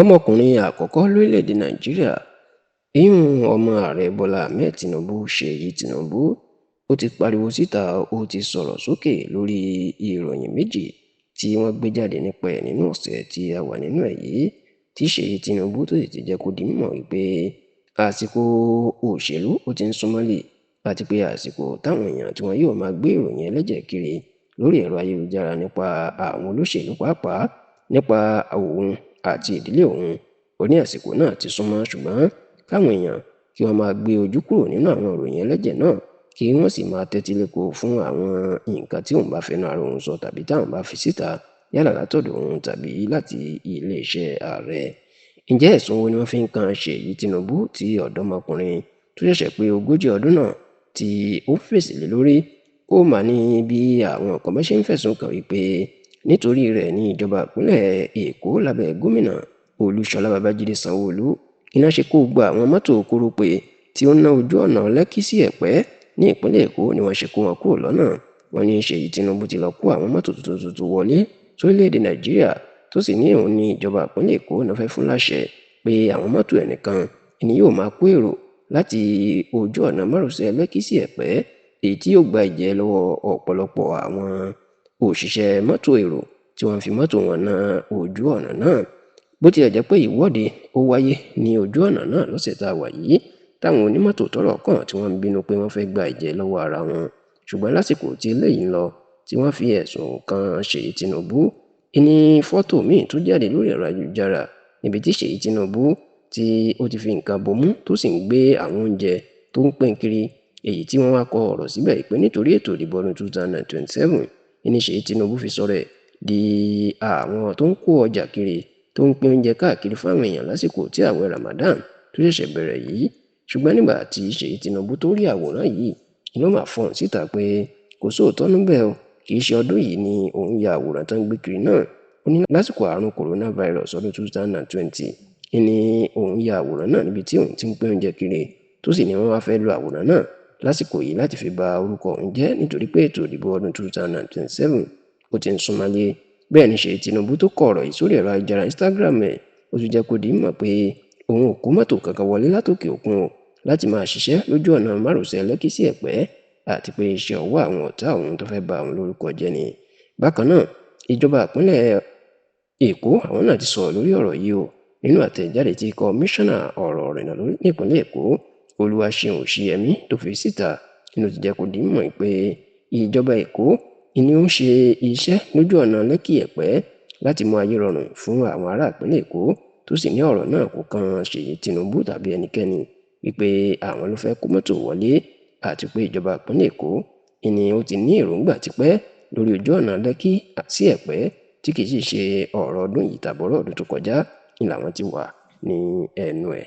Ọmọkùnrin àkọ́kọ́ lórílẹ̀‐èdè Nàìjíríà, ìyún ọmọ ààrẹ Bọ́lá Ahmed Tinubu, Ṣèyí Tinubu, ó ti pariwo síta, ó ti sọ̀rọ̀ sókè lórí ìròyìn méjì tí wọ́n gbé jáde nípa ẹ̀ nínú ọ̀sẹ̀ tí a wà nínú ẹ̀ yìí, tí Ṣèyí Tinubu tó sì ti jẹ́ kó di mímọ̀ wípé àsìkò òṣèlú ó ti ń súnmọ́lé, àti pé àsìkò táwọn èèyàn tí wọ́n yóò máa gbé ìròyìn ẹlẹ́jẹ̀ kiri lórí ẹ̀rọ ayélujára nípa àwọn olóṣèlú, pàápàá nípa òun àti ìdílé òun, ó ní àsìkò náà ti súnmọ́, ṣùgbọ́n káwọn èèyàn kí wọ́n máa gbé ojú kúrò nínú àwọn ìròyìn ẹlẹ́jẹ̀ náà, kí wọ́n sì máa tẹ́tí léko fún àwọn nǹkan tí òun bá fẹnu ara òun sọ tàbí táwọn bá fi síta, yálà látọ̀dọ̀ òun tàbí láti iléeṣẹ́ ààrẹ. Ǹjẹ́ ẹ̀sùn wo ni wọ́n fi ń kan Ṣèyí Tinubu tí ọ̀dọ́mọkùnrin tó ṣẹ̀ṣẹ̀ pé 40 ọdún náà tí ó fèsì lé lórí? Ó mà ní bí àwọn kan bá ṣe ń fẹ̀sùn kàn wípé nítorí rẹ̀ ní ìjọba ìpínlẹ̀ Èkó lábẹ́ gómìnà Olúṣọlá Babájídé Sanwó-Olú iná ṣe kó gba àwọn mọ́tò kórópè tí ó ń ná ojú ọ̀nà Lẹ́kí sí Ẹ̀pẹ́ ní ìpínlẹ̀ Èkó ni wọ́n ṣe kó wọn kúrò lọ́nà. Wọ́n ní Ṣèyí Tinubu ti lọ kó àwọn mọ́tò tuntun tuntun wọlé sórílẹ̀-èdè Nàìjíríà, tó sì ní òun ní ìjọba ìpínlẹ̀ Èkó náà fẹ́ fún láṣẹ pé àwọn mọ́tò ẹnìkan ni yóò máa kó èrò láti ojú ọ̀nà márosẹ̀ Lẹ́kí sí Ẹ̀pẹ́, èyí tí yóò gba ìjẹ́ lọ́wọ́ ọ̀pọ̀lọpọ̀ àwọn òṣìṣẹ́ mọ́tò èrò tí wọ́n fi mọ́tò wọn ná ojú ọ̀nà náà. Bó tilẹ̀ jẹ́ pé ìwọ́de ó wáyé ní ojú ọ̀nà náà lọ́sẹ̀ tá a wà yìí, táwọn onímọ́tò tọ́rọ̀ kàn tí wọ́n ń bínú pé wọ́n fẹ́ gba ìjẹ́ lọ́wọ́ ara wọn, ṣùgbọ́n lásìkò tí eléyìí ń lọ tí wọ́n fi ẹ̀sùn kan Ṣèyí Tinubu, ìní fọ́tò míì tó jáde lórí ẹ̀rọ ayélujára níbi tí Ṣèyí Tinubu tí ó ti fi nǹkan bomú tó sì ń gbé àwọn oúnjẹ tó ń pín kiri, èyí tí wọ́n wá kọ ọ̀rọ̀ síbẹ̀ pé nítorí ètò ìdìbò ọdún 2027 ìní Ṣèyí Tinubu fi sọ̀rọ̀ ẹ̀ di àwọn tó ń kó ọjà kiri, tó ń pín oúnjẹ káàkiri fáwọn èèyàn lásìkò tí ààwẹ̀ Ramadan tó ṣẹ̀ṣẹ̀ bẹ̀rẹ̀ yìí. Ṣùgbọ́n nígbà tí Ṣèyí Tinubu tó rí àwòrán yìí, ló máa fọhùn síta pé kò sóòótọ́ níbẹ̀ o, kì í ṣe ọdún yìí ni òun ya àwòrán tó ń gbé kiri náà. Ó ní lásìkò àrùn coronavirus ọdún 2020 ni òun ya àwòrán náà níbi tí òun ti ń pín oúnjẹ kiri, tó sì ní wọ́n wá fẹ́ lo àwòrán náà lásìkò yìí láti fi ba orúkọ òun jẹ́ nítorí pé ètò ìdìbò ọdún 2027 ó ti ń súnmọ́lé. Bẹ́ẹ̀ ni Ṣèyí Tinubu tó kọ ọ̀rọ̀ yìí sórí ẹ̀rọ ayélujára Instagram ẹ̀, ó tún jẹ́ kó di mímọ̀ pé òun ò kó mọ́tò kankan wọlé látòkè òkun o láti máa ṣiṣẹ́ lójú ọ̀nà márosẹ̀ Lẹ́kí sí Ẹ̀pẹ́, àti pé iṣẹ́ ọwọ́ àwọn ọ̀tá òun tó fẹ́ ba òun lórúkọ jẹ́ ni. Bákan náà, ìjọba ìpínlẹ̀ Èkó àwọn náà ti sọ̀rọ̀ lórí ọ̀rọ̀ yìí o nínú àtẹ̀jáde tí kọmíṣánná ọ̀rọ̀ ìrìnnà nípìnlẹ̀ Èkó Olúwaṣeun Òṣìyẹmí tó fi síta, nínú ti jẹ́ kó di mímọ̀ pé ìjọba Èkó ni ó ń ṣe iṣẹ́ lójú ọ̀nà Lẹ́kí Ẹ̀pẹ́ láti mú ayé rọrùn fún àwọn ará ìpínlẹ̀ Èkó, tó sì ní ọ̀rọ̀ náà kò kan Ṣèyí Tinubu tàbí ẹnikẹ́ni wípé àwọn ló fẹ́ kó mọ́tò wọlé, àti pé ìjọba ìpínlẹ̀ Èkó ni ó ti ní èròǹgbà tipẹ́ lórí ojú ọ̀nà Lẹ́kí sí Ẹ̀pẹ́, tí kì í sì ṣe ọ̀rọ̀ ọdún yìí tàbọ̀rọ̀ ọdún tó kọjá ni làwọn ti wà ní ẹnu ẹ̀.